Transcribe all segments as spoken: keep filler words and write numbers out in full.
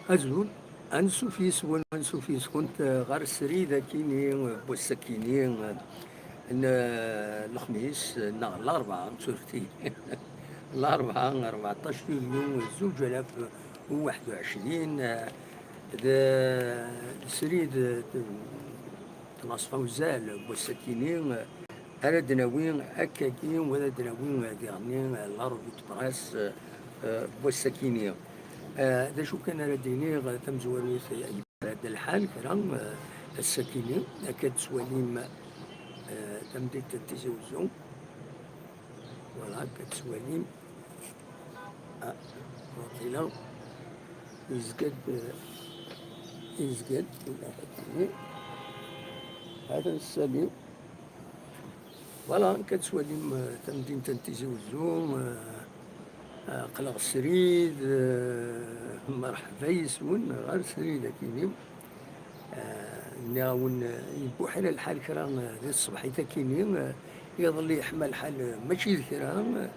Azul, ansuf yis-wen, ansuf yis-kent, eh, ɣer srid akini, eh, n wass-akini, eh, n, eh, lexmis, eh, neɣ larebɛa, surti. Larebɛa, rbeɛṭac yulyu, zuǧ alaf u waḥed u ɛecrin, eh, d, d srid, eh, d, d laṣfa uzal n wass-akini, eh, ara d-nawi akkagi, u ara d-nawi diɣenni la revue de presse, eh, n wass-akini. Eh, d acu kan ara d-iniɣ, tamezwarut, eh, yebra-d lḥal kra, eh, ass-akini, akka d-tettwalim, eh, tamdint n Tizi Uzzu. Voilà, akka d-tettwalim. Ah, waqila yezga-d, eh, yezga-d, hatan ssali. Voilà, akka d-tettwalim, eh, tamdint n Tizi Uzzu, eh, eh, aql-aɣ srid, eh, merḥba yis-wen ɣer srid akini. Eh, nniɣ-awen, eh, ibuḥra lḥal kra, eh, di tṣebḥit akini, eh, iḍelli yeḥma lḥal, eh, mačči d kra, eh,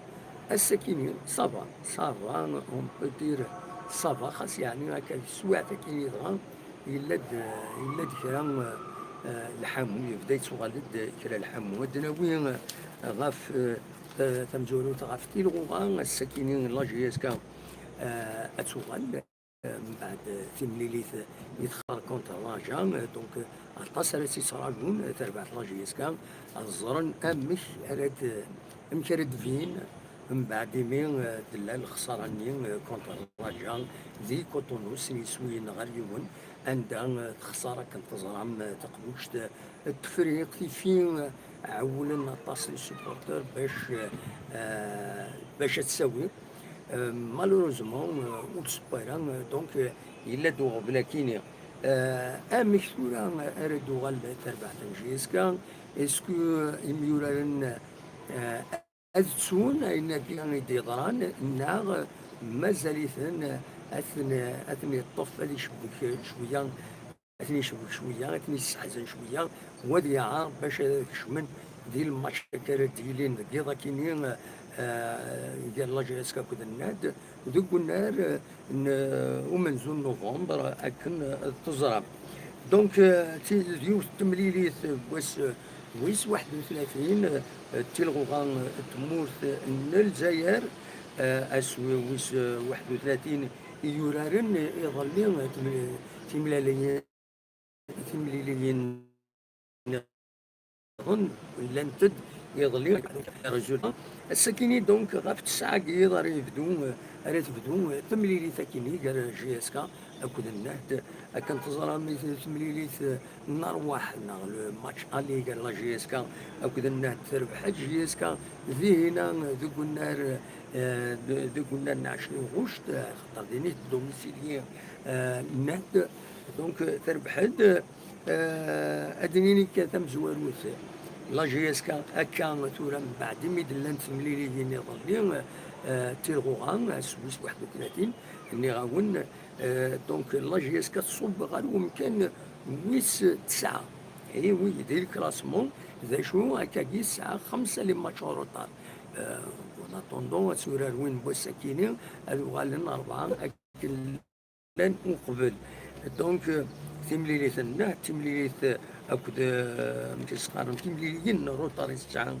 ass-akini, ça va, ça va, on peut dire ça va, xas yeɛni akka di teswiɛt akini dɣa, yella-d, yella-d kra, eh, lḥamu, yebda yettuɣal-d kra lḥamu. Ad d-nawi, eh, ɣef, eh, ta-, tamezwarut ɣef tilɣuɣa, ass-akini la J S K, eh, ad tuɣal, eh, mbeɛd, eh, timlilit i textar contre Raja, eh, donc, eh, aṭas ara tt-yettraǧun, eh, tarbaɛt la J S K, ad ẓren amek ara d-, amek ara d-tbin, mbeɛd imi, eh, tella lexsara-nni, eh, contre Raja di Cotonou, sin yiswiyen ɣer yiwen, anda, eh, texṣer, akken teẓram, eh, taqbuct, eh, n Tefriqt, ifi, eh, ɛewwlen aṭas les supporters bac, eh, bac ad tsawi. Eh, malheureusement, eh, ur d-tewwi ara, eh, donc, eh, yella-d uɣbel akini. Eh, amek tura ara d-tuɣal terbaɛt n J S K? Est-ce que, eh, imyuraren, eh, ad ttun ayen-agi i d-yeḍran, neɣ mazal-iten ad ten-, ad ten-yeṭṭef ad icewwek cwiya, ad ten-icewwek cwiya, ad ten-yesseḥzen cwiya, u ad yeɛreḍ bac ad kecmen di lmatch akka ara d-yilin deg yiḍ akini, eh, gar la J S K akked Nnad, deg unnar, eh, n, eh, umenzu n novembre, akken, eh, teẓram. Donc, eh, ti-, d yiwet n temlilit, eh, n wass, eh, wis waḥed u tlatin, eh, d tilɣuɣa, eh, n tmurt, eh, n Lezzayer, eh, ass wi-, wis, eh, waḥed u tlatin i yuraren, eh, iḍelli, eh, timli-, timlalayin, timliliyin nniḍen llant-d iḍelli. Résultat, ass-akini, donc, ɣef ttesɛa n yiḍ ara yebdu, ara tebdu temlilit akini gar J S K akked Nnad. Akken teẓram, i temlilit n ṛṛwaḥ, neɣ le match aller gar la J S K akked Nnad, terbeḥ-d J S K dihina deg unnar, eh, de-, deg unnar n ɛecrin ɣuct, eh, xaṭer din i d-domicilié, eh, Nnad. Donc, terbeḥ-d. Eh, ad d-nini kan tamezwarut, la J S K akka tura, mbeɛd imi d-llant temliliyin iḍelli, eh, d tilɣuɣa, ass wis waḥed u tlatin, nniɣ-awen, eh, donc la J S K tṣubb ɣer wemkan wis tesɛa. Et oui, di le classement, d acu, akkagi tesɛa xemsa les matchs en retard. Eh, en attendant, ad turar win n wass-akini, ad uɣalen rebɛa akken llan uqbel. Donc, euh, timlilit-nneɣ, timlilit, euh, akked, euh, amek i s-qqaren, timliliyin n retard i tesɛa,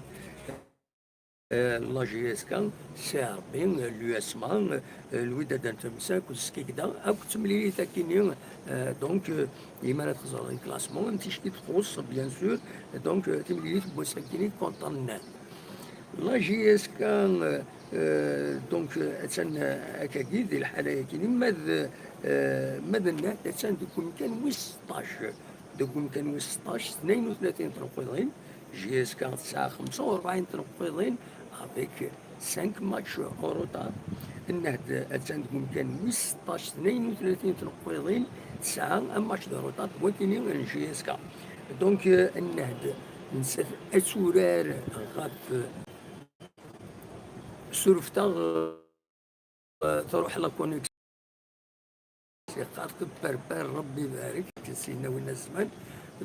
euh, la J S K, C R B, euh, l'U S M A, euh, Lwidad n Temsa akked Skikda, akked temlilit akini, euh, donc, euh, imi ara txeẓreḍ classement, am ticki txuṣṣ, bien sûr, donc, euh, timlilit n wass-akini contre Nnad. La J S K, euh, euh, donc, euh, attan, euh, akkagi, di lḥala-yakini, ma d, euh, ma d Nnad, attan deg umkan wis seṭṭac. Deg umkan wis seṭṭac, tnayen u tlatin tneqqiḍin, J S K tesɛa xemsa u rebɛin tneqqiḍin, avec cinq matchs en retard. Nnad attan deg umkan wis seṭṭac, tnayen u tlatin tneqqiḍin, tesɛa un match de retard, d wakini n J S K. Donc, euh, Nnad, nettat ad turar ɣef, euh, surfet-aɣ, euh, truḥ la connexion. Yeqqar-d perper, Rebbi ibarek, Sidna Winna Zzman.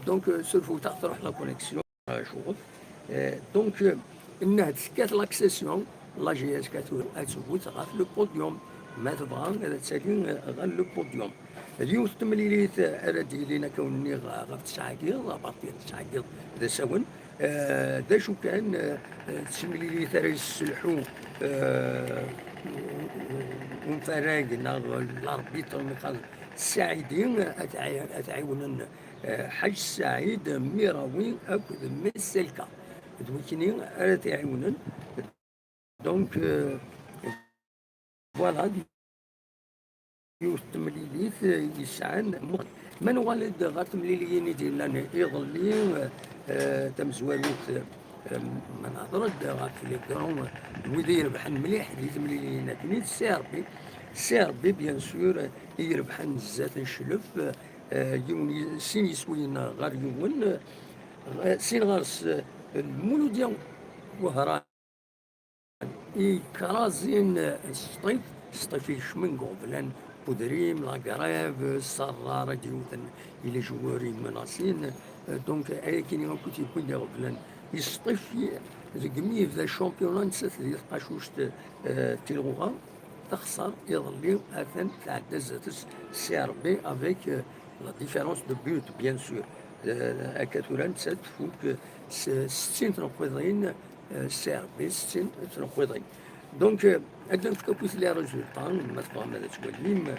Donc, euh, surfet-aɣ, truḥ la connexion, euh, cɣel. Euh, donc, euh, Nnad tekkat l'accession, la J S K tura ad tewwet ɣef le podium. ma tebɣa ad tali ɣer le podium. D yiwet n temlilit ara d-yilin, akka wen-nniɣ, ɣef tesɛa n yiḍ, à partir n tesɛa n yiḍ d asawen. Eh, d acu kan, eh, d timlilit ara yesselḥu, eh, unfarag neɣ l'arbitre Miqal Saɛidi, ad tɛi-, ad tɛiwnen, eh, Ḥaǧ Saɛid, Mirawi akked Messelka. D wikini ara t-iɛiwnen. Donc, euh, voilà, yiwet n temlilit, euh, yesɛan muqel. Ma nuɣal-d ɣer temliliyin i d-yellan iḍelli, euh, tamezwarut, euh, ma nehḍer-d ɣef les grands, euh, wid i irebḥen mliḥ di temliliyin-agi, C R B. C R B, bien sûr, i irebḥen zdat n Cclef, euh, yiwen, sin yiswiyen ɣer yiwen, euh, sin ɣer-s, euh, Lmuludya Wehran. Ikraẓin Sṭif, Sṭif ikecmen deg uɣeblan, Budrim, la grève, Sarrar ad d-yewten i les joueurs imenasin. Donc, ayakini akk i t-yewwin d iɣeblan. Sṭif, deg mi yebda championnat, nettat di tqacuct, eh, tilɣuɣa, texṣer iḍelli, atan tɛedda zdat-s C R B avec, eh, la différence de but, bien sûr. Eh, akka tura nettat tfuk s settin tneqqiḍin, eh, C R B, settin tneqqiḍin. Donc, eh, ad nefk akkit les résultats, ma tebɣam ad twalim,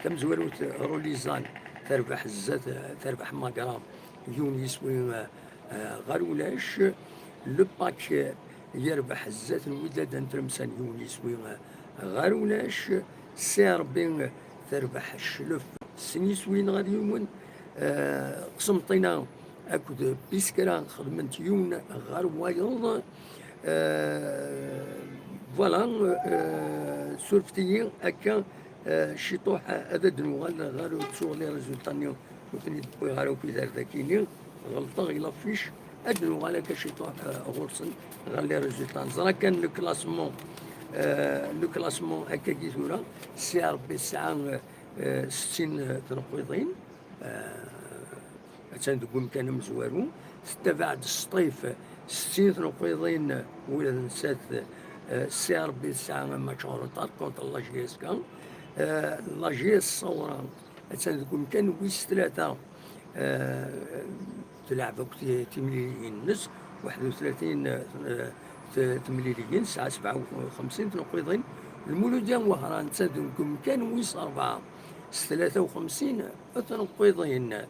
tamezwarut, eh, Rolizan terbeḥ zdat, eh, terbeḥ Magra, yiwen yiswi, eh, eh, ɣer ulac. Le Pac, eh, yerbeḥ zdat n Wydad n Tlemsan, yiwen yiswi, eh, ɣer ulac. C R B terbeḥ Cclef, sin yiswiyen ɣer yiwen. Eh, Qsenṭina akked Biskra xedmen-t yiwen ɣer wayeḍ. Eh, voilà, eh, surfet-iyi akka, eh, ciṭuḥ ad d-nuɣal ɣer, ur ttuɣ les résultats-nni ur ten-id-wwiɣ ara akk i dar dakini, ɣelṭeɣ i l'affiche, ad d-nuɣal akka ciṭuḥ, eh, ɣur-sen ɣer les résultats. Neẓra kan le classement, eh, le classement akkagi tura, C R B tesɛa, eh, settin tneqqiḍin, eh, attan deg umkan amezwaru, tettabaɛ-d Sṭif, settin tneqqiḍin, ula d nettat, eh, C R B tesɛa match en retard contre la J S K. Eh, la J S Saoura attan deg umkan wis tlata, eh, tleɛɛeb akk ti-, timliliyin-nnes, waḥed u tlatin, eh, t-, temliliyin, tesɛa sebɛa u xemsin tneqqiḍin. Lmuludya n Wehran attan deg umkan wis rebɛa s tlata u xemsin tneqqiḍin.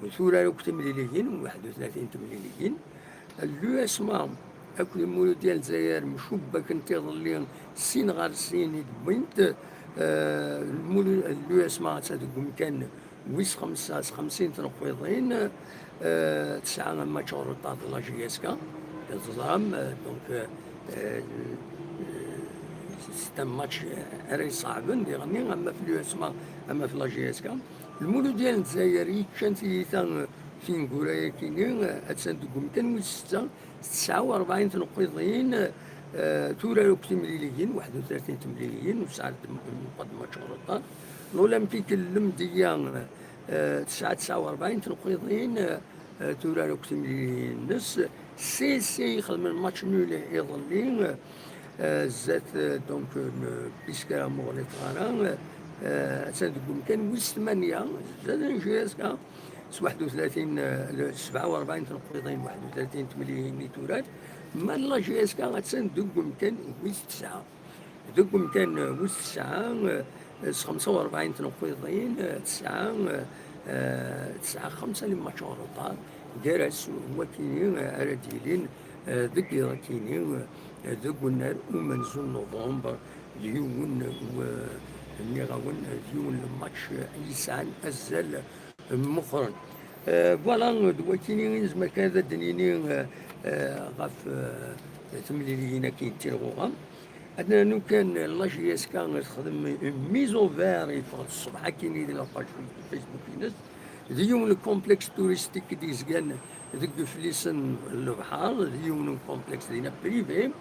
Ur turar akk timliliyin, waḥed u tlatin temliliyin. L'U S M A akked Lmuludya n Lezzayer mcubbaken tiḍelli sin ɣer sin i d-wwint, eh, Lmulu-, l'U S M A attan deg umkan wis xemsa s xemsin tneqqiḍin, eh, tesɛa match en retard la J S K, teẓram, eh, donc, eh, eh, c'est un match, eh, ara iṣeɛben diɣenni, ama f l'U S M A, ama f la J S K. Lmuludya n Lezzayer yeččan tiyita, eh, tineggura-yakini, eh, attan deg umkan wis setta, tesɛa u rebɛin tneqqiḍin, eh, turar akk timliliyin, waḥed u tlatin temliliyin, ur tesɛa ara muqaddem match en retard. L'Olympique n Lemdeyya, eh, tesɛa tesɛa u rebɛin tneqqiḍin, eh, turar akk timliliyin-nnes. C S C ixedmen match nul iḍelli, eh, zdat, eh, donc, n Biskra Muɣli Tɣara, eh, attan deg umkan wis tmanya, zdat n J S K. S waḥed u tlatin, eh, le-, sebɛa u rebɛin tneqqiḍin, waḥed u tlatin temliliyin i turar. Ma la J S K attan deg umkan wis tesɛa. Deg umkan wis tesɛa, eh, s xemsa u rebɛin tneqqiḍin, eh, tesɛa, eh, tesɛa xemsa n match en retard, gar-as wakini, eh, ara d-yilin, eh, deg yiḍ-akini, eh, deg unnar umenzu n November, d yiwen, eh, nniɣ-awen, d yiwen n match, eh, yesɛan azal meqqren. Eh, voilà, d wakini i nezmer kan ad d-nini, eh, eh, ɣef, eh, temliliyin-agi n tilɣuɣa. Ad nernu kan la J S K texdem une mise au vert, yeffeɣ-d ṣṣbeḥ akkin di la page Facebook-ines. D yiwen n complexe touristique i d-yezgan deg Iflisen n lebḥer, d yiwen n complexe dinna privé.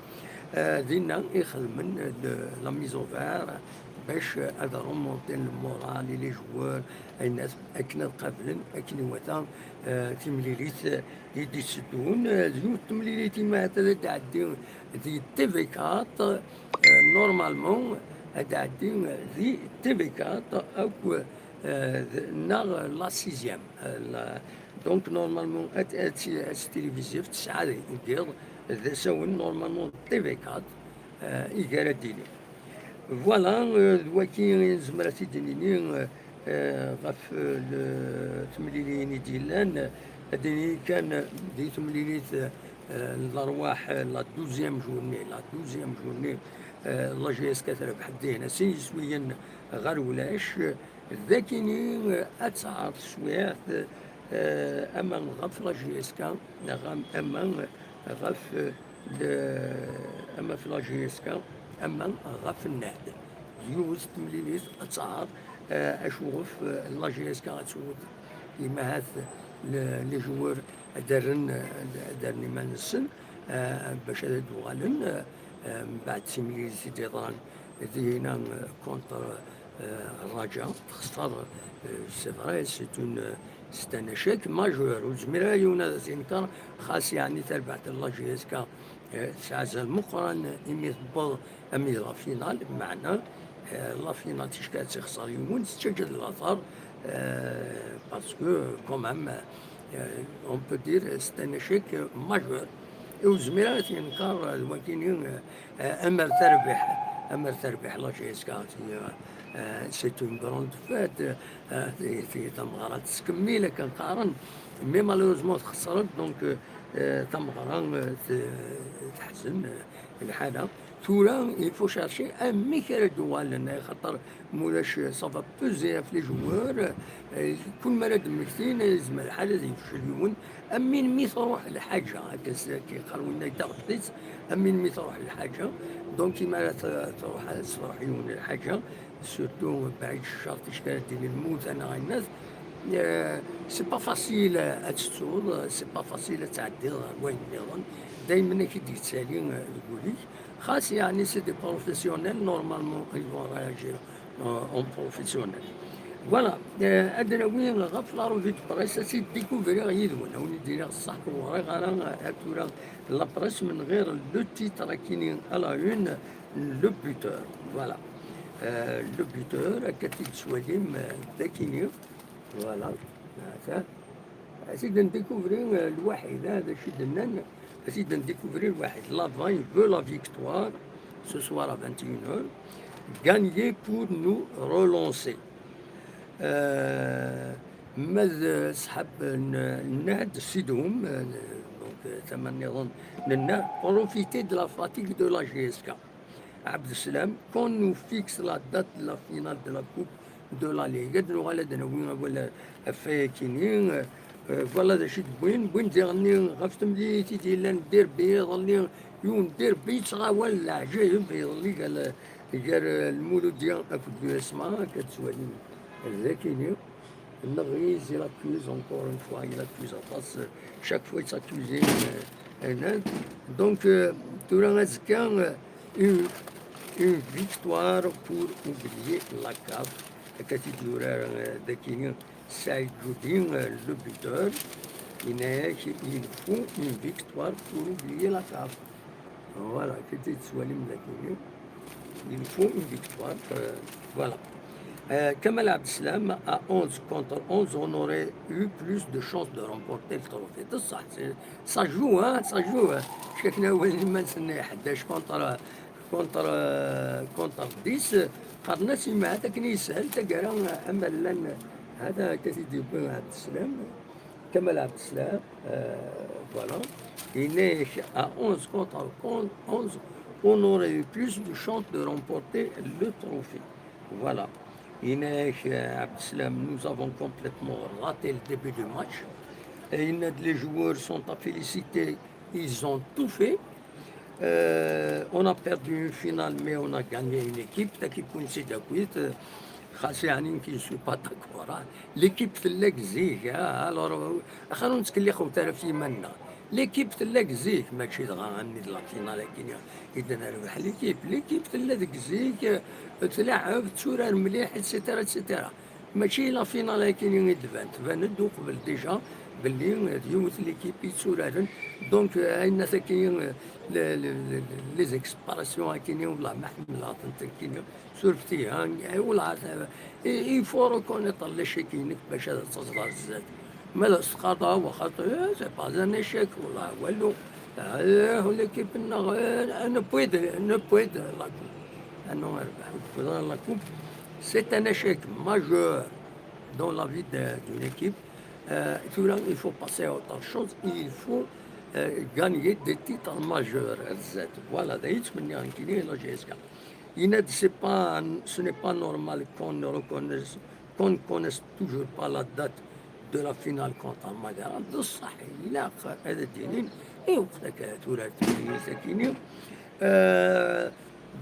Eh, dinna i xedmen, eh, la mise au vert bac ad remonter le moral i les joueurs, ayen at-, akken ad qablen akken iwata, eh, timlilit, eh, i d-itteddun. Eh, d yiwet temlilit i ma ad d-tɛeddi di T V quatre, eh, normalement, ad d-tɛeddi di T V quatre akk, eh, d-, neɣ la sixième. Eh, la, donc, normalement, ad, ad, ad tilivizyunt tesɛa deg yiḍ d asawen, normalement, T V quatre, eh, i gar ad d-tili. Voilà, eh, d waki i nezmer ad t-id-nini, eh, eh, ɣef, eh, le-, temliliyin i d-yellan. Ad d-nini kan di temlilit, eh, n lerwaḥ, eh, la douzième journée, la douzième journée, eh, la J S K terbeḥ dihin sin yiswiyen ɣer ulac. D akini, eh, ad teɛreḍ teswiɛt, eh, ama ɣef la J S K neɣ am-, ama ɣef, eh, le-, ama ɣef la J S K, ama ɣef nnad. Yiwet temlilit ad teɛreḍ, eh, acu ɣef, eh, la J S K ad tewwet. Imahat le-, les joueurs ad d-rren, ad d-rren iman-nsen, eh, bac ad d-uɣalen, eh, mbeɛd timlilit i d-yeḍran dihina, eh, contre, eh, Raja, texṣer, eh, c'est vrai, c'est une, c'est un échec majeur, ur zmireɣ ara yiwen ad as-yenker, xas yeɛni tarbaɛt n la J S K, eh, tesɛa azal meqqran imi tewweḍ ami d la finale, meɛna, eh, la finale ticki ad tt-ixṣer yiwen, tettaǧǧa-d later, eh, parce que quand même, eh, on peut dire c'est un échec majeur. Ur zmireɣ ara ad t-yenker, eh, d wakini, eh, eh, amer terbeḥ, amer terbeḥ la J S K, eh, c'est une grande fête, eh, ti-, ti-, tameɣra tettkemmil akken qqaren, mais malheureusement txeṣret, donc, eh, tameɣra, eh, te-, teḥzen, eh, lḥala. Tura, il faut chercher amek ara d-uɣalen, axaṭer mulac, ça va peser ɣef les joueurs, eh, kul mi ara d-mmektin, yezmer lḥal ad yefcel yiwen, am win mi truḥ lḥaǧa, akka s-, akka yeqqar winna i taɣect-is, am win mi truḥ lḥaǧa, donc imi ara t-, truḥ, truḥ yiwen lḥaǧa, surtout baɛid ccer, ticki ara d-tini lmut, neɣ ayen-nniḍen, eh, c'est pas facile ad tettuḍ, c'est pas facile ad tɛeddiḍ ɣer wayen nniḍen, daymen ad k-id-yettali, eh, deg wul-ik. Xas yeɛni c'est des professionnels, normalement ils vont réagir, euh, en professionnel. Voilà, eh, ad nawi ɣef la revue de presse, ad tt-id-découvriɣ yid-wen, ad wen-id-iniɣ ṣṣeḥ, ur ɣriɣ ara, eh, tura la presse من غير le titre akini à la une, le buteur. Voilà. Eh, le buteur, akka t-id-tettwalim, eh, d akini. Voilà. Ata. Ad t-id-ndécouvri, eh, lwaḥid, ah, d acu i d-nnan. Ad t-id-ndécouvri lwaḥid. L'avant, il veut la victoire ce soir à vingt et une heures. Gagner pour nous relancer. Euh, ma d ṣṣḥab n, n Nahd Sidhum, eh, donc, eh, tama nniḍen n Nahd, profiter de la fatigue de la J S K. Abdeslam, qu'on nous fixe la date de la finale de la Coupe de la Ligue. Ad nuɣal ad nawi awal ɣef wayakini, eh, voilà d acu i d-wwin. Wwin diɣenni ɣef temlilit i d-yellan derbi iḍelli, yiwen derbi yettɣawal leɛǧayeb iḍelli gar, gar, eh, Lmuludya akked l'U S M A, akka d-tettwalim d akini. Neɣ-is, il accuse encore une fois, il accuse aṭas, chaque fois il s'accuse, euh, un. Donc, euh, tura azekka, euh, une, une victoire pour oublier la CAF. Akka t-id-yurar, euh, d akini Saïd Joudi, euh, le buteur. Yenna-yak, il faut une victoire pour oublier la CAF. Voilà, akka t-id-tettwalim d akini. Il faut une victoire, euh, voilà. Euh, Kamal Abdeslam, à onze contre onze, on aurait eu plus de chances de remporter le trophée. D ṣṣeḥ, c'est, ça joue, hein, ça joue, hein. Cakna win iman-nsen ḥdac contre, contre, euh, contre dix, qqaren-as imahat akken yeshel taggara, ama llan, hada akka t-id-yewwi Abdeslam. Kamal Abdeslam, euh, voilà. Yenna-yak, à onze contre onze, on aurait eu plus de chances de remporter le trophée. Voilà. Yenna-yak, euh, Abdeslam, nous avons complètement raté le début du match. Et yenna-d, les joueurs sont à féliciter, ils ont tout fait. Euh, on a perdu une finale, mais on a gagné une équipe. Taki kunsi dakwit, euh, xas yeɛni nekk je suis pas d'accord, hein. L'équipe tella deg zik, hein. Alors, euh, axir ur nettkellixet ara ɣef yiman-nneɣ. L'équipe tella deg zik, mačči dɣa am nnig la finale akkin i d-nerbeḥ l'équipe. L'équipe tella deg zik, euh, tlaɛeb, tetturar mliḥ, et cetera, et cetera. Mačči la finale akkin i d-tban, tban-d uqbel déjà, belli d yiwet l'équipe yetturaren. Donc, euh, ayen akkin, euh, le, le, le, les expressions akkin, wallah ma ḥemmleɣ-tent akkin, surfet-iyi, hein, eh, wallah, eh, il faut reconnaître l'échec-inek bac ad teẓreḍ ar zdat. Ma d asqaḍa, waxaṭer, eh, c'est pas un échec, wallah, walu. Eh, l'équipe-nneɣ, eh, ne peut, ne peut la coupe. Ah non, elle peut la coupe. C'est un échec majeur dans la vie de, d'une équipe. Euh, tura, il faut passer à autre chose. Il faut, euh, gagner des titres majeurs. Voilà, d ayen ttmenniɣ nekkini la J S K. Yenna-d, c'est pas, ce n'est pas normal qu'on ne reconnaisse, qu'on ne connaisse toujours pas la date de la finale contre Magaran. D ṣṣeḥ, ilaq ad d-inin, i waqt akka tura sakini. Euh,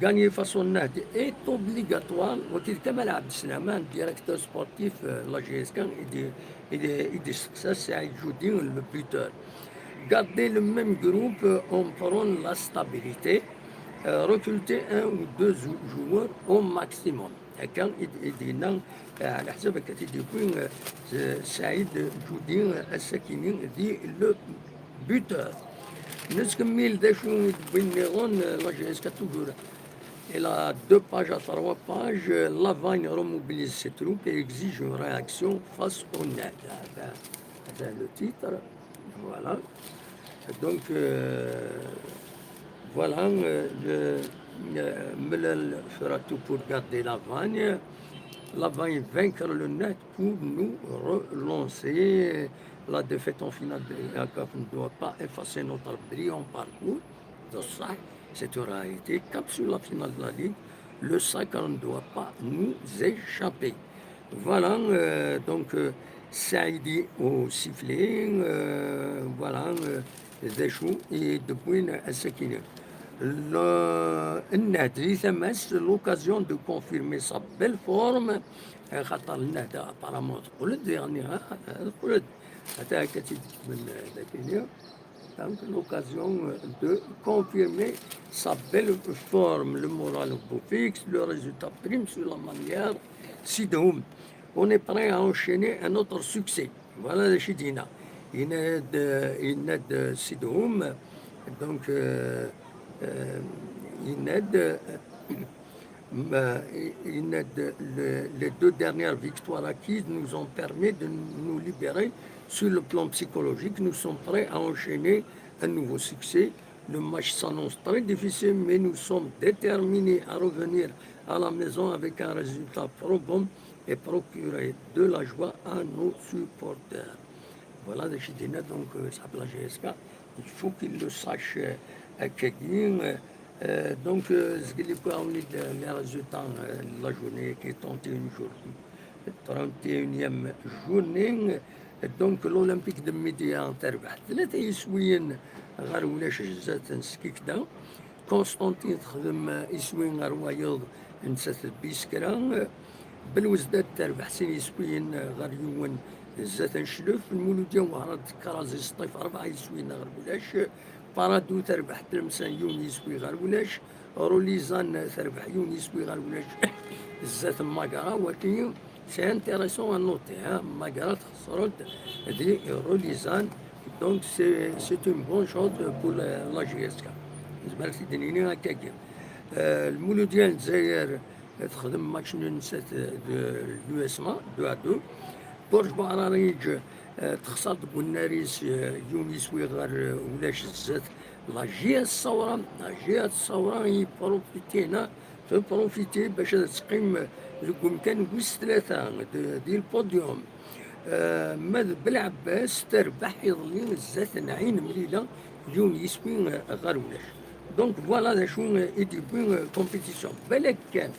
gagner face au Nahd est obligatoire. Wagi d Kamal Abdeslamane, directeur sportif, euh, la J S K, i d, i d, i d-isteqsa Saïd Joudi, le buteur. Garder le même groupe, euh, en prône la stabilité. Euh, recruter un ou deux jou-, joueurs au maximum. Akka i d-, i d-yenna, eh, ɛla ḥsab akka t-id-yewwi, eh, Saïd Joudi, eh, ass-akini di le buteur. Nettkemmil d acu i d-wwin nniḍen, eh, la J S K toujours. Elle a deux pages à trois pages, eh, Lavagne remobilise ses troupes et exige une réaction face au Nahd. Hada, hada le titre. Voilà. Donc, euh, voilà, euh, le, euh, Melal fera tout pour garder Lavagne. Lavagne vaincre le Nahd pour nous relancer. La défaite en finale de la CAF ne doit pas effacer notre brillant parcours. D ṣṣeḥ, c'est une réalité. Cap sur la finale de la Ligue. Le sacre ne doit pas nous échapper. Voilà, euh, donc, euh, Saïdi au sifflet, euh, voilà, euh, d acu i d-wwin ass-akini. Le, Nahd di tama-s, l'occasion de confirmer sa belle forme, eh, xaṭer Nahd apparemment teqqel-d, yeɛni, ha, teqqel-d. Ata akka tt-id-kemmel, eh, d akini. Donc, l'occasion, euh, de confirmer sa belle forme, le moral au beau fixe, le résultat prime sur la manière. Sidhum, on est prêt à enchaîner un autre succès. Voilà d acu i d-yenna. Yenna-d, yenna-d Sidhum, donc, euh, euh, yenna-d, euh, Ma-, i-, i-, le-, les deux dernières victoires acquises nous ont permis de nous libérer sur le plan psychologique. Nous sommes prêts à enchaîner un nouveau succès. Le match s'annonce très difficile, mais nous sommes déterminés à revenir à la maison avec un résultat probant et procurer de la joie à nos supporters. Voilà d acu i d-yenna, donc, euh, ṣaḥeb la J S K. Il faut qu'il le sache, euh, akkagi, euh, Euh, donc, euh, zgel i wwiɣ les résultats, euh, de la journée qui est trente et une jour-, trente et unième journée. Donc, l'Olympique de Médéa terbeḥ tlata yiswiyen ɣer ulac zdat n Skikda. Constantine texdem, euh, iswi ɣer wayeḍ, nettat d Biskra. Belwezdat terbeḥ sin yiswiyen, euh, ɣer yiwen zdat n Cclef. Lmuludya Weɛrad tekrazi Sṭif rebɛa yiswiyen ɣer ulac. Parado terbeḥ Tlemsan yiwen yiswi ɣer ulac. Rulizan terbeḥ yiwen yiswi ɣer ulac zdat n Magara. Wagi, c'est intéressant à noter, hein. Magara txesser-d di Rulizan. Donc, c'est, c'est une bonne chose pour la, la J S K. Nezmer ad t-id-nini akkagi. Euh, Lmuludya n Lezzayer texdem match nul n set de l'U S M A, deux à deux. Burj Bahrariǧ, euh, texṣer deg unnar-is, euh, yiwen yiswi ɣer, euh, ulac zdat. La J S Saoura, la J S Saoura i profiti, na, tprofiti bac ad teqqim deg umkan wis tlata de, di lpodium. Euh, ma d Belɛebbas terbeḥ iḍelli zdat n Ɛin Mlila, yiwen yiswi, euh, ɣer ulac. Donc, voilà d acu, euh, i d-yewwi, euh, compétition. Balak kan,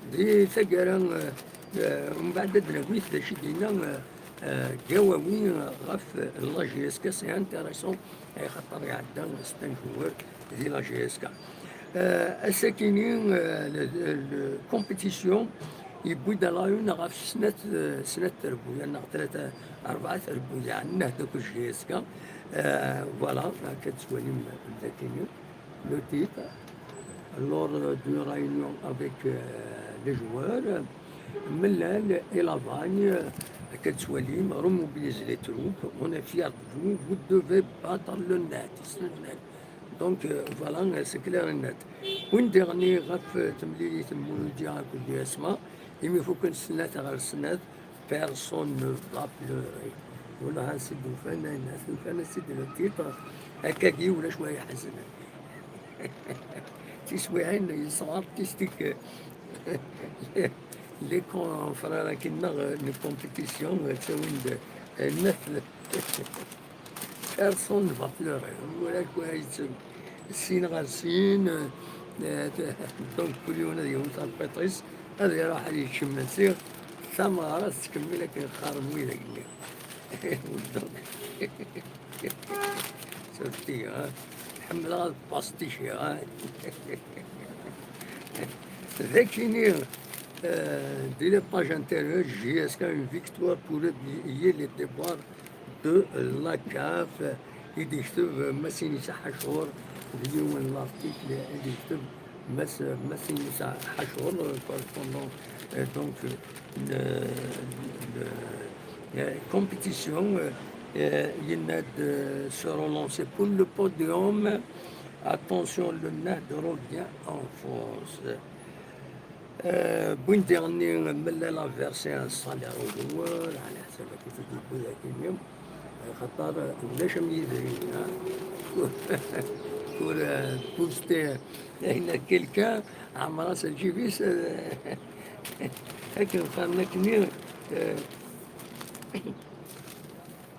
di taggara, euh, euh, mbeɛd ad d-nawi d acu i d-yenna, euh, euh, Gawawi, euh, ɣef, euh, la J S K, c'est intéressant, axaṭer iɛedda s tanjewwert di la J S K. Euh, ass-akini, euh, le, le compétition, yewwi-d à la une ɣef snat, euh, snat trebbuyaɛ, neɣ tlata, rebɛa trebbuyaɛ, Nahd akked J S K. Euh, voilà, akka tettwalim dagi le titre. Lors d'une réunion avec, euh, les joueurs, Mellal et Lavagne, Akka d-twalim, remobilise les troupes, on est fiers de vous, vous devez battre le net. Donc, euh, voilà, c'est clair et net. Une dernière ref, euh, temlilit n Muludya akked Yasma, imi fukken snat ɣer snat, personne ne va pleurer. Wala ha sid ufan, ha sid le titre, akkagi ulac wa iḥeznen. Tiswiɛin, ils sont artistiques. Les confrères-agi-nneɣ n compétition, ttawin-d, eh, neuf. Personne ne va pleurer. Voilà quoi, ils se, sin ɣer sin, eh, donc, kul yiwen ad yawi tarqiṭ-is, ad iruḥ ad yečč imensi, tameɣra tettkemmil akken qqaren widak-nni. Donc, surtout, hein, ḥemmleɣ ad pastichiɣ, hein. Dakini, euh, dès les pages intérieures, J S K, une victoire pour oublier les déboires de la CAF. I d-yekteb Masinisa Ḥacur, d yiwen n l'article i d-yekteb Mas-, Masinisa Ḥacur, correspondant, euh, donc, euh, de, de, euh, compétition, euh, euh, yenna-d, euh, se relancer pour le podium. Attention, le Nahd revient en force. Euh, wwin diɣenni, mella la verser un salaire au joueur, ɛla ḥsab akken i d-yewwi dakken, xaṭer, euh, ulac am yidrimen, ha? Pour, euh, booster, ayen, quelqu'un, ɛemr-as lǧib-is, euh, akken qqaren akkenni, euh,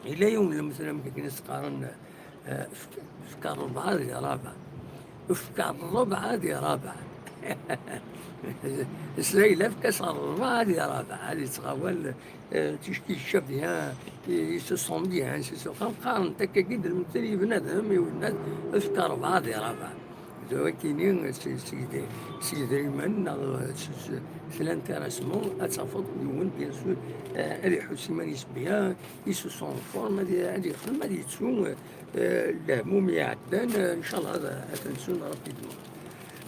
yella yiwen n lemtel amek akken i s-qqaren, eh, efk, efk rebɛa di rebɛa. Efk rebɛa di rebɛa. Slayla efk-as rebɛa di rebɛa. Ad yettɣawal, eh, ticki yečča bien, il se sent bien, c'est sûr. Qqaren-t akkagi d lemtel i bnadem, i wennas, efk rebɛa di rebɛa. D wakini, s, s, s yidrimen neɣ s, s, s l'intéressement, ad tafeḍ yiwen, bien sûr, eh, ad iḥuss iman-is bien, il se sent en forme, ad, ad yexdem, ad yettu, eh, lehmum iɛeddan, eh, ncallah ad, ad ten-nsun rapidement.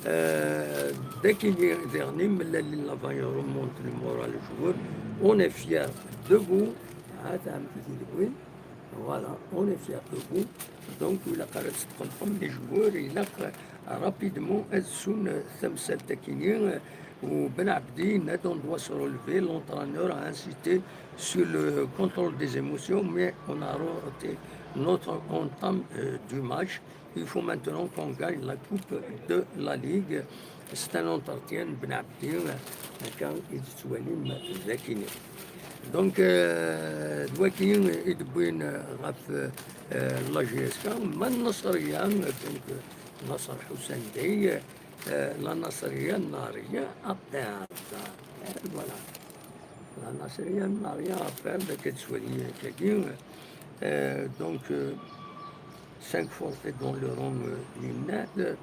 Eh, d akini diɣen, mella l'avant remonte le moral du joueur, on est fier de vous, ha, tɛemti tidwin, voilà, on est fier de vous. Donc, ilaq ara tsetqelqem les joueurs, ilaq rapidement ad ssun tamsalt akini, eh, u Ben Abdi, on doit se relever, l'entraîneur a insisté sur le contrôle des émotions, mais on a raté notre entame, euh, du match. Il faut maintenant qu'on gagne la Coupe de la Ligue. C'est un entretien, Ben Abdi, euh, quand il se dakini. Donc, euh, d wakini i d-wwin, euh, ɣef, euh, la J S K, ma Nasriya, donc, euh, Nasser Hussein Dey, euh, la Nasriya n'a rien à perdre. Euh, voilà. La Nasriya n'a rien à perdre, akka d-twali akkagi. Euh, donc, euh, cinq forfaits dans le rang, euh, du Nahd.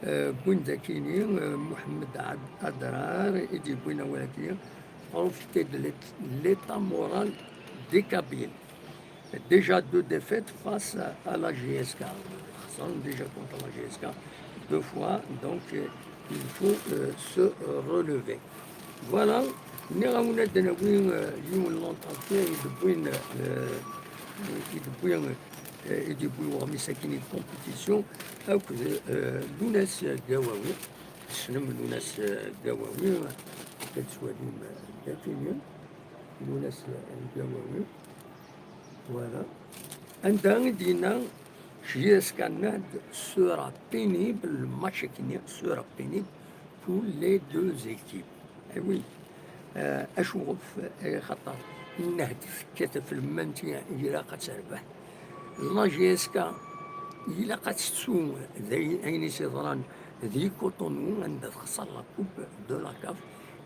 Euh, wwin-d akini, euh, Mohamed Ad-, Adrar, i d-yewwin awal akini, profiter de l'ét-, l'état moral des Kabyles. Déjà deux défaites face à, à la J S K. Xesren déjà contre la J S K deux fois, donc, euh, il faut, euh, se relever. Voilà, nniɣ-awen ad d-nawi, euh, yiwen n l'entretien i d-wwin, euh, i d-wwi, euh, i d-yewwi weɣmis akkin i compétition akked, euh, Lounas Gawawi. Tessnem Lounas, euh, Gawawi, ad twalim, euh, d akini. Lounas, euh, Gawawi. Voilà. Anda i d-yenna, J S K Nahd sera pénible, le match akini sera pénible pour les deux équipes. Eh oui. Euh, acuɣef? Eh, xaṭer Nahd tekkat ɣef lmanti, ilaq ad terbeḥ. La J S K ilaq ad tettu d ay-, ayen i s-yeḍran di Cotonou, anda texṣer la Coupe de la CAF.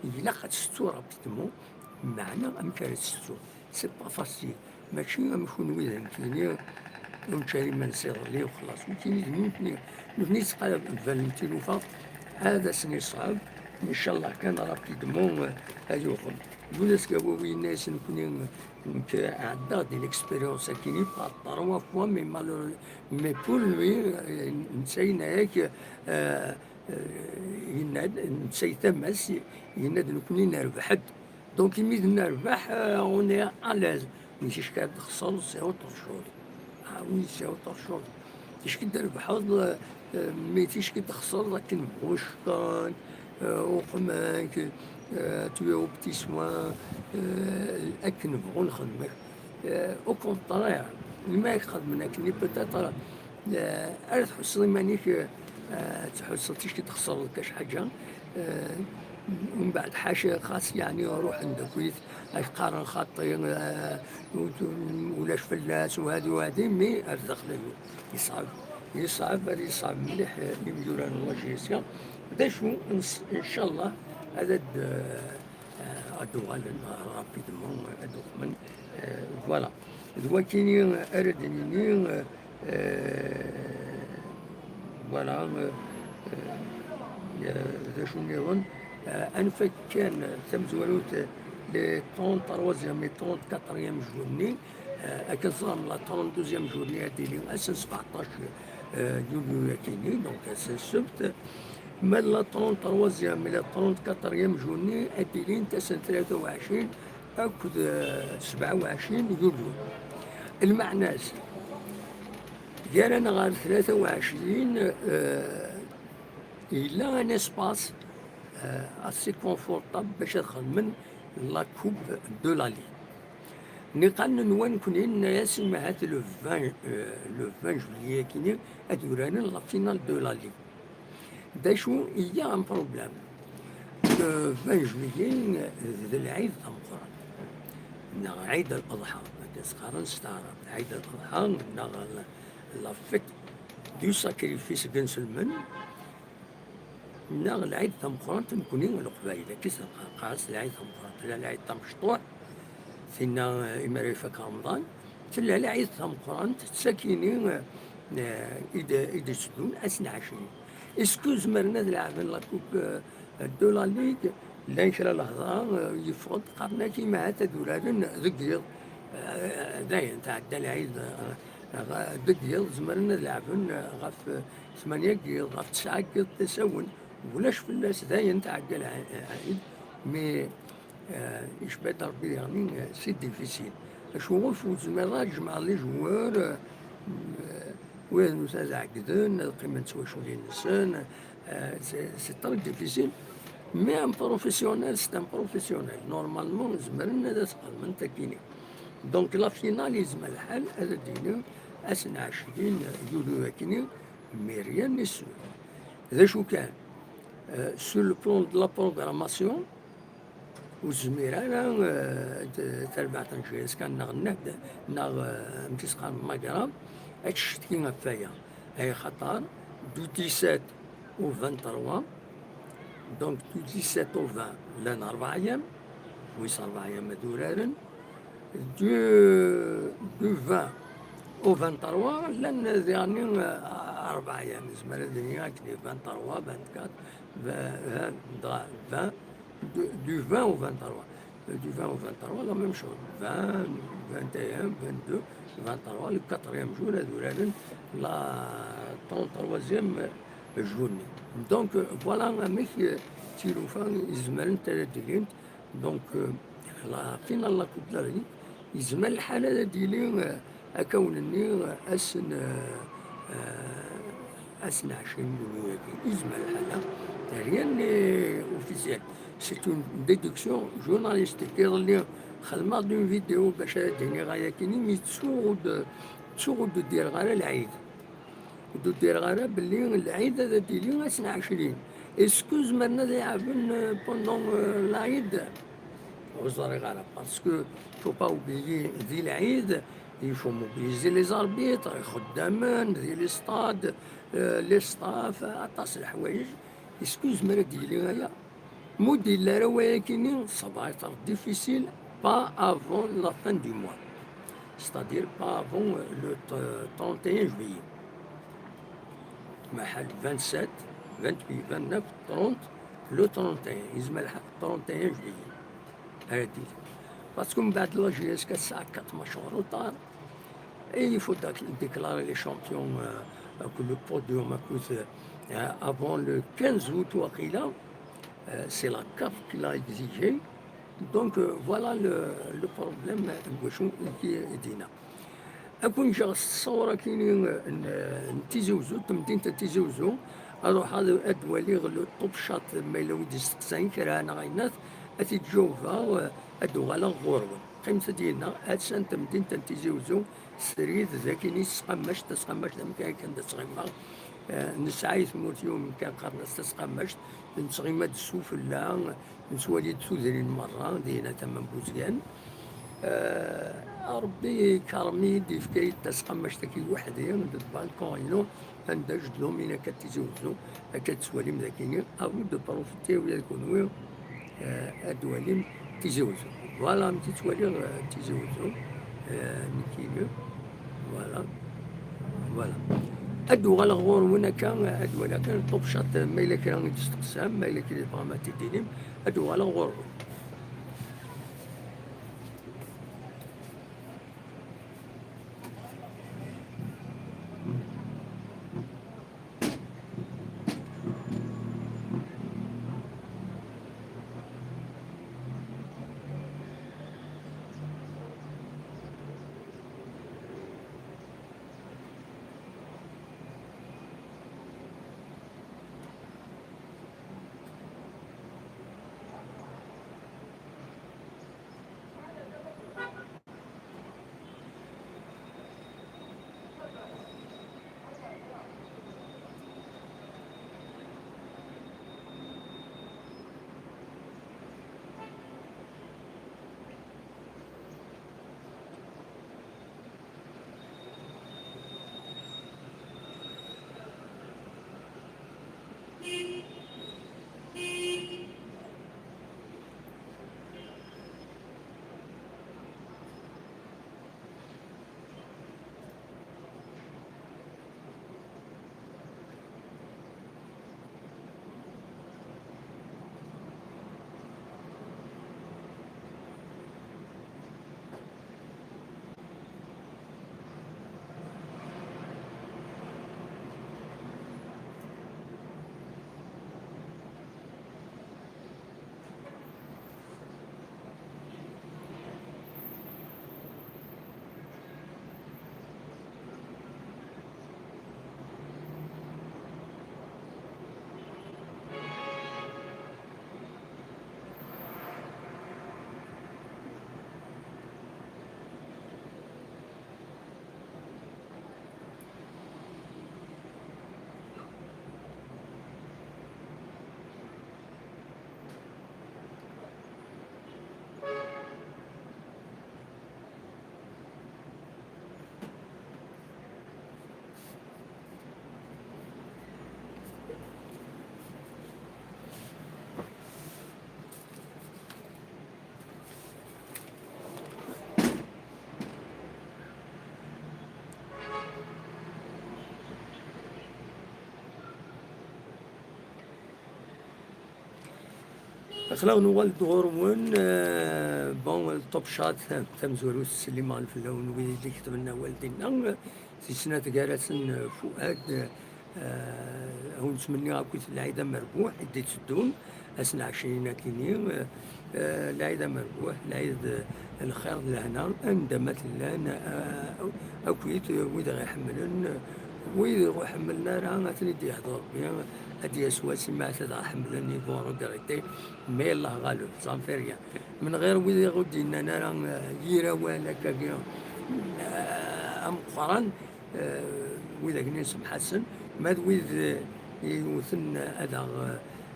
Ilaq ad tettu rapidement, meɛna amek ara tettu? C'est pas facile. Mačči am kunwi d nekkini, ur nečči ara imensi iḍelli u xlaṣ. Nekkini d nutni, nutni ttqalaben tilufa, ad asen-iṣɛeb, ncallah kan rapidement, eh, ad yuɣal. Lounas Gawawi yenna-yas nekkni, nekk ɛeddaɣ-d l'expérience akini par trois fois, mais malheureux-, mais pour lui, eh, netta yenna-yak, eh, eh, yenna-d, netta yettam-as, yenna-d nekkni nerbeḥ-d. Donc, imi d-nerbeḥ, euh, on est à l'aise. Mais ticki ad txesreḍ, c'est autre chose. Ah oui, c'est autre chose. Ticki d-trebḥeḍ, euh, euh, mais ticki d-txesreḍ akken bɣu cekran, euh, uqmen-k, euh, tu es aux petits soins, euh, akken bɣu nxedmek. Euh, au contraire, imi ay xedmen akken, peut-être, euh, ara tḥusseḍ iman-ik, euh, tḥusseḍ ticki txesreḍ kac ḥaǧa, euh, umbeɛd ḥaca xas yeɛni ruḥen d akk-it, ak qqaren xaṭi, euh, ulac fell-as, u hadi, u hadi, mais ar daxel-agi, yeṣɛeb, yeṣɛeb, ad yeṣɛeb mliḥ, euh, imyura n la J S A. D acu, ncallah, ad, ad, euh, euh, ad uɣalen rapidement, ad uɣalen, euh, voilà. D wakini ara d-nini, euh, euh, voilà, euh, euh, d acu nniḍen, euh, anef kan tamezwarut, les trente-troisième et trente-quatrième journée, euh, akken ẓran la trente-deuxième journée ad d-tili ass n sbeɛṭac, euh, yulyu akini, donc ass n ssebt. Ma la trente-troisième et la trente-quatrième journée ad d-ilint ass n tlata u ɛecrin akked, euh, sebɛa u ɛecrin yulyu. Lmeɛna-s, gar-aneɣ ɣer tlata u ɛecrin, euh, yella un espace, euh, assez confortable bac ad xedmen la Coupe de la Ligue. Niqal nenwa nekni, nenna-yas, imahat le vingt, euh, le vingt juillet akini ad uraren la finale de la Ligue. D acu, il y a un problème. Le vingt juillet, euh, d lɛid d ameqqran. Neɣ Ɛid al-Adḥa, akken s-qqaren s taɛrabt. Ɛid al-Adḥa, neɣ la, la fête du sacrifice n inselmen, neɣ lɛid tameqqrant, nekni Leqbayel, akka i s-neqqar, neqqar-as lɛid tameqqrant. Tella lɛid tamecṭuḥ, tinna, eh, imi ara ifak Remḍan, tella lɛid tameqqrant, d sakini, eh, i d-, i d-itteddun ass n ɛecrin. Est-ce que zemren ad leɛben la Coupe, eh, de la Ligue? Llan kra lehḍra, eh, yeffeɣ-d, qqaren-ak imahat ad uraren deg yiḍ. Eh, dayen, tɛedda lɛid, eh, ɣ-, deg yiḍ, zemren ad leɛben, eh, ɣef, eh, tmanya n yiḍ, ɣef tesɛa n yiḍ d asawen, ulac fell-as, dayen tɛedda lɛid, mais, eh, icba-d Rebbi diɣen, eh, c'est difficile. Acu ɣef ur tezmireḍ ad tjemɛeḍ les joueurs, eh, wid n ad ɛeggden, ad qqimen d twaculin-nsen, eh, c'est, c'est très difficile. Mais un professionnel, c'est un professionnel. Normalement, zemren ad as-qedmen takini. Donc, la finale, yezmer lḥal ad d-yini ass n ɛecrin yulyu akini, mais rien n'est sûr. D acu kan, euh, sur le plan de la programmation, ur tezmir ara, euh, t-, tarbaɛt n J S K neɣ nnehd, neɣ, euh, amek i s-qqaren, Magra, ad tcetki ɣef waya. Ay xaṭer, du dix-sept au vingt-trois, donc du dix-sept au vingt, llan rebɛa ayyam, wis rebɛa ayyam ad uraren, du, du vingt au vingt-trois, llan diɣen, euh, rebɛa ayyam, nezmer ad nini akken, vingt-trois, vingt-quatre, vingt, vingt, du, du vingt au vingt-trois. Du vingt au vingt-trois, la même chose. Vingt, vingt et un, vingt-deux, vingt-trois, le quatrième jour, ad uraren la trente-troisième journée. Donc, euh, voilà amek, euh, tilufa izemrent ad d-ilint. Donc, euh, la finale la Coupe de la Ligue, yezmer lḥal ad d-yili, euh, akawen-nni, euh, ass n, euh, euh, ass n ɛecrin yulyu-agi. Yezmer lḥal, rien n'est officiel. C'est une déduction journalistique. Iḍelli xedmeɣ-d une vidéo bac ara d-iniɣ ayakini, mais ttuɣ ur d-, ttuɣ ur d-ddireɣ ara lɛid. Ur d-ddireɣ ara belli lɛid ad d-yili ass n ɛecrin. Est-ce que zemren ad leɛben, euh, pendant, euh, lɛid? Ur ẓriɣ ara, parce que faut pas oublier, di lɛid, il faut mobiliser les arbitres, ixeddamen, di les stades, euh, les staffs, aṭas n leḥwayeǧ. Est-ce que yezmer ad d-yili aya? Ma ur d-yelli ara wayakini, ça va être difficile, pas avant la fin du mois. C'est-à-dire pas avant, euh, le t-, trente et un juillet. Maḥal vingt-sept, vingt-huit, vingt-neuf, trente, le trente et un. Yezmer lḥal trente et un juillet. Parce que mbeɛd la J S K tesɛa quatre matchs en retard. Et il faut déc-, déclarer les champions, euh, que le podium, que, euh, avant le quinze août, waqila. Euh, c'est la CAF qui l'a exigé. Donc, euh, voilà le, le problème n wacu i d-yenna. Ad ken-ǧǧeɣ s ṣṣura-kini n, n Tizi Uzzu, n temdint n Tizi Uzzu, ad ruḥeɣ ad, ad waliɣ le top chat, ma yella wi d-isteqsan kra neɣ ayennat, ad t-id-jawbeɣ, eh, ad uɣaleɣ ɣur-wen. Qqimet ad yid-neɣ, attan temdint n Tizi Uzzu, srid, d akin i tesqammact, tasqammact d amkan kan d ad tɣimeɣ. Eh, nesɛa i tmurt yiwen umkan qqaren-as tasqammact, nettɣima-d sufella, nettwali-d tudrin merra, dinna tama n Buzgan. Eh, Ṛebbi ikerrem-iyi-d, yefka-yi-d tasqammact-agi weḥd-i, deg balkun-inu, anda je domine akka Tizi Uzzu, akka tettwalim dagini, à vous de profiter, ula d kunwi, eh, ad twalim Tizi Uzzu. Voilà, mi tettwaliɣ, eh, Tizi Uzzu, eh, nekkini, voilà, voilà. Ad uɣaleɣ ɣur-wen akka, ad waliɣ kan top chat, ma yella kra i d-testeqsam, ma yella kra i tebɣam ad t-id-tinim, ad uɣaleɣ ɣur-wen. Aql-aɣ nuɣal-d ɣur-wen, eh, bon, top chat, tamezwarut, ttsellimeɣ fell-awen wid i d-iketben awal dinna, eh, tis snat gar-asen, eh, Fuad, eh, a wen-ttmenniɣ akkit lɛid amerbuḥ i d-itteddun, ass n ɛecrin akini, eh, eh, lɛid amerbuḥ, lɛid, eh, n lxir d lehna, anda ma tellan, eh, akkit, eh, wid ɣ-iḥemmlen, eh, wid ur ḥemmlen ara, ad ten-id-yehdu Rebbi, ad d-yas wass imi ad ɣ-ḥemmlen, ils vont regretter, mais Allah ɣaleb, ça ne fait rien. Min ɣir wid i ɣ-ur d-yennan ara, eh, yir awal akkagi, eh, ameqqran, eh, wid akken isemḥasen, ma d wid, eh, yewten ad aɣ,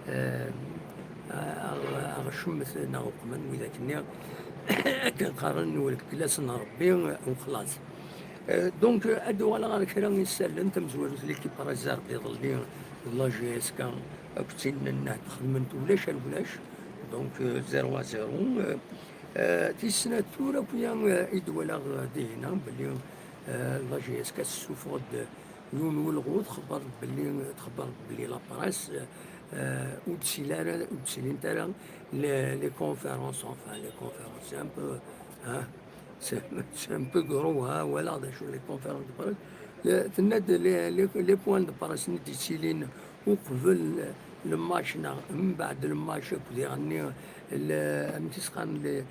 eh, aɣ, aɣ cemmet neɣ uqmen, wid akken akken qqaren, ur deg lasen n Rebbi, eh, uxlaṣ. Euh, donc, euh, ad uɣaleɣ ɣer kra n yisallen, tamezwarut, l'équipe réserve iḍelli d la J S K, akked tin n Nehd xedment ulac ar ulac, donc, euh, zéro à zéro. Euh, euh, tis snat tura akya, euh, i d-walaɣ, euh, dihina belli, euh, la J S K tessuffeɣ-d yiwen n welɣu, txebber belli, txebber belli la presse, euh, ur d-tili ara, ur d-ttilint ara les, les conférences, enfin, les conférences, c'est un peu, hein, c'est, c'est un peu gros, hein, walaɣ d acu les conférences de presse. Le, tenna-d les, les, les points de presse-nni d-yettilin uqbel, le match neɣ mbeɛd le match akk diɣenni, amek i s-qqaren,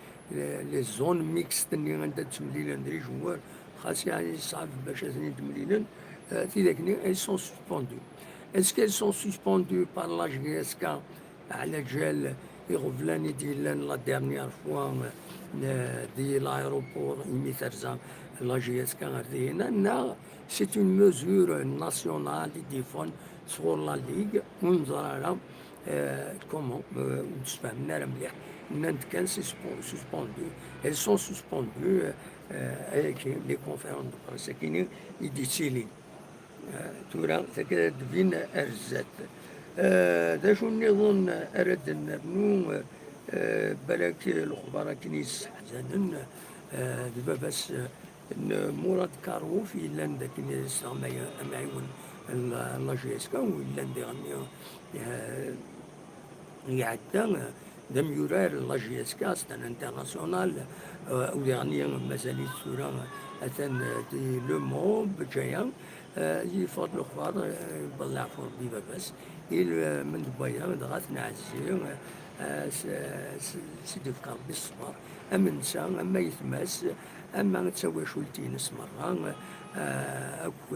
les zones mixtes-nni anda ttemlilen d les joueurs, xas yeɛni ṣɛab bac ad ten-id-mlilen. Tidak-nni, elles sont suspendues. Est-ce qu'elles sont suspendues par la J S K? Ɛlaǧal iɣeblan i d-yellan la dernière fois di l'aéroport imi terza la J S K ar dihin-a, neɣ c'est une mesure nationale i d-yeffɣen sɣur la Ligue, ur neẓri ara comment, ur d-sfehmen ara mliḥ. Nnan-d kan c'est suspendu, elles sont suspendues, ayagi les conférences de presse-agi i d-yettilin. Tura takka d-bin ar zdat. D acu nniḍen ara d-nernu? Balak lexbar akken yesseḥzanen d baba-s n Murad Karouf, yellan d akken yesleɣmay amɛiwen n la J S K, u yellan diɣenni iɛedda d amyurar n la J S K, c'est un international, u diɣenni mazal-it tura atan di Le Mans, Bǧaya. Yeffeɣ-d lexbar, yewweḍ leɛfu Rebbi baba-s, ilmend n waya dɣa ad t-nɛezzi, s-, s-, s-id-ifk Rebbi ṣṣber, am netta, am ayetma-s, ama d tawacult-ines merra, akk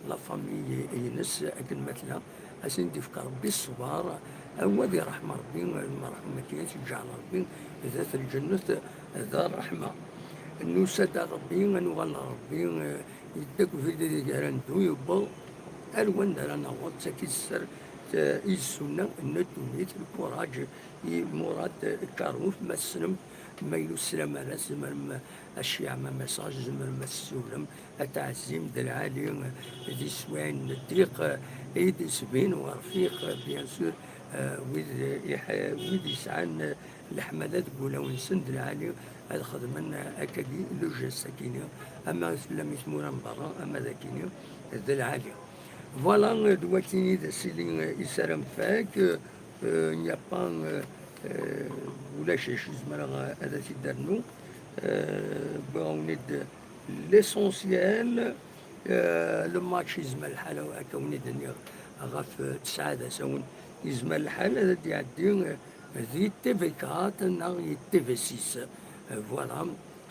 la famille-ines akken ma tella, ad sen-d-ifk Rebbi ṣṣber, awa di ṛṛeḥma Rebbi, lmerḥum-agi ad t-iǧɛel Rebbi d at lǧennet, d ṛṛeḥma. Nusa-d ar Rebbi, ad nuɣal ɣer Rebbi, yedda deg ubrid ideg ara neddu, yewweḍ ar wanda ara naweḍ, d tagi i d sser, i d ssunna n ddunit, lkuraǧ i Murad Karouf, ma tessnem, ma yella ur teslam ara, tzemrem ad tceyyɛem amessage, tzemrem ad tessiwlem, ad tɛezzim d lɛali, di teswiɛin n ddiq, i d-isbin werfiq, bien sûr, wid iḥ-, wid yesɛan leḥmala deg wulawen-nsen d lɛali, ad xedmen akkagi le geste-agi-nni, ama tellam i tmura n berra, ama d akini, d lɛali. Voilà, d wakini d asili i sarameɣ fak, euh, il n'y a pas, euh, euh, ulac acu zemreɣ ad as-id-rnuɣ. Euh, wwiɣ-awen-id l'essentiel, euh, le match yezmer lḥal, akka wen-id-nniɣ, ɣef, euh, tesɛa d asawen yezmer lḥal ad d-iɛeddi, euh, di T V quatre neɣ di T V six. Euh, voilà.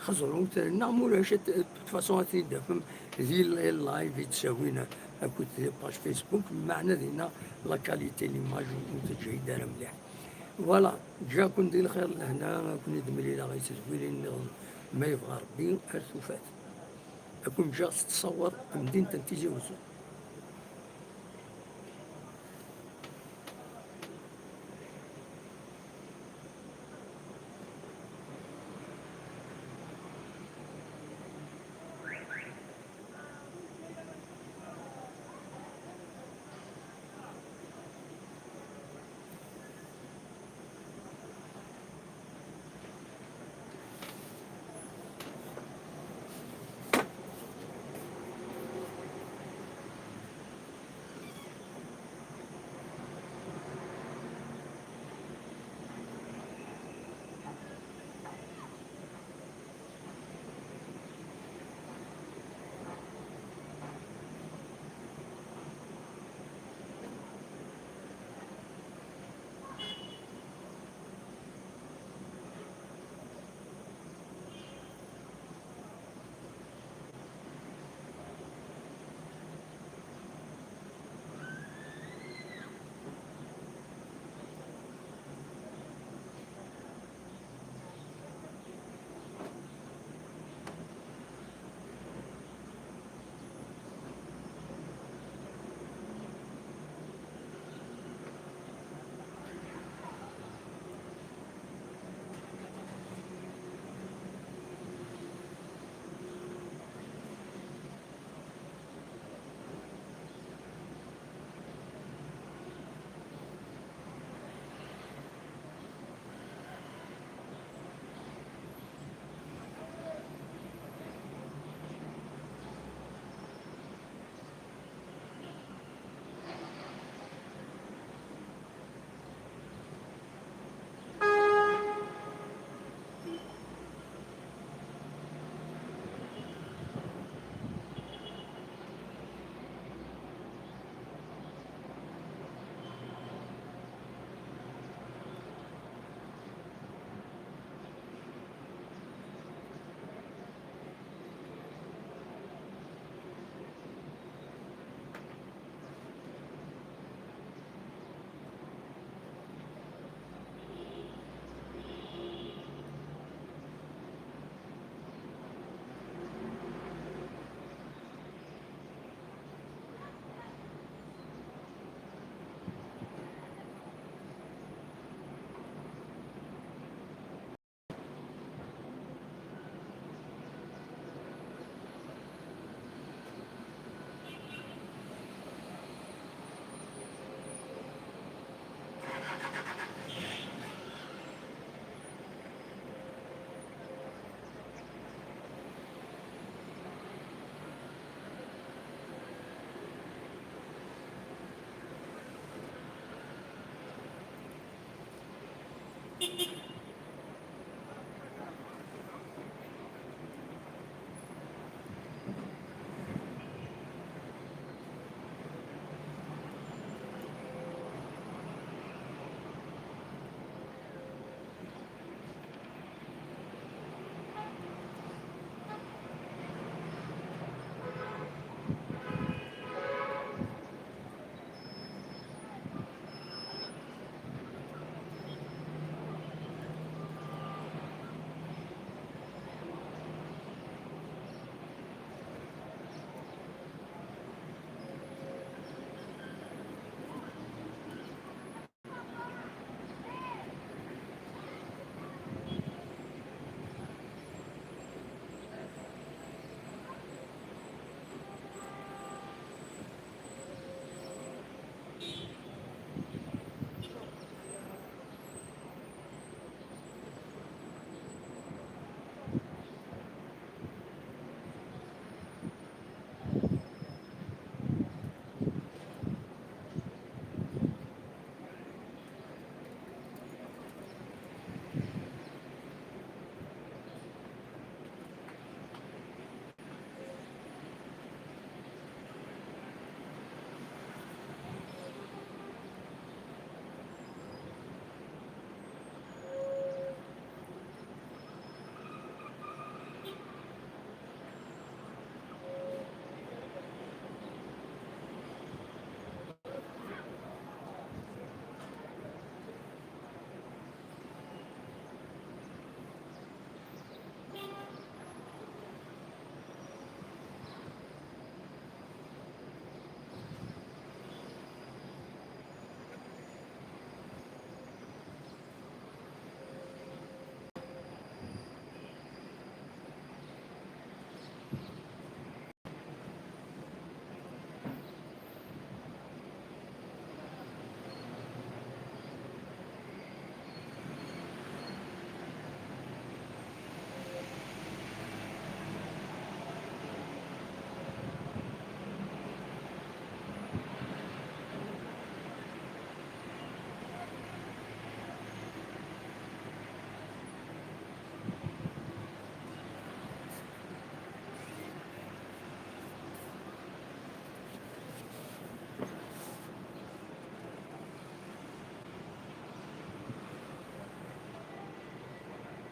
Xeẓrut, neɣ ma ulac, de toute façon, ad ten-id-tafem di l-, live i d-ttawin akked di page Facebook, meɛna dinna la qualité n l'image ur teǧǧa-yi-d ara mliḥ. Voilà, ǧǧiɣ-ken di lxir d lehna, ad ken-id-mlileɣ i tedwilin nniḍen, ma yebɣa Rebbi, ar tufat. Ad ken-ǧǧeɣ s ttṣawer n temdint n Tizi Wezzu.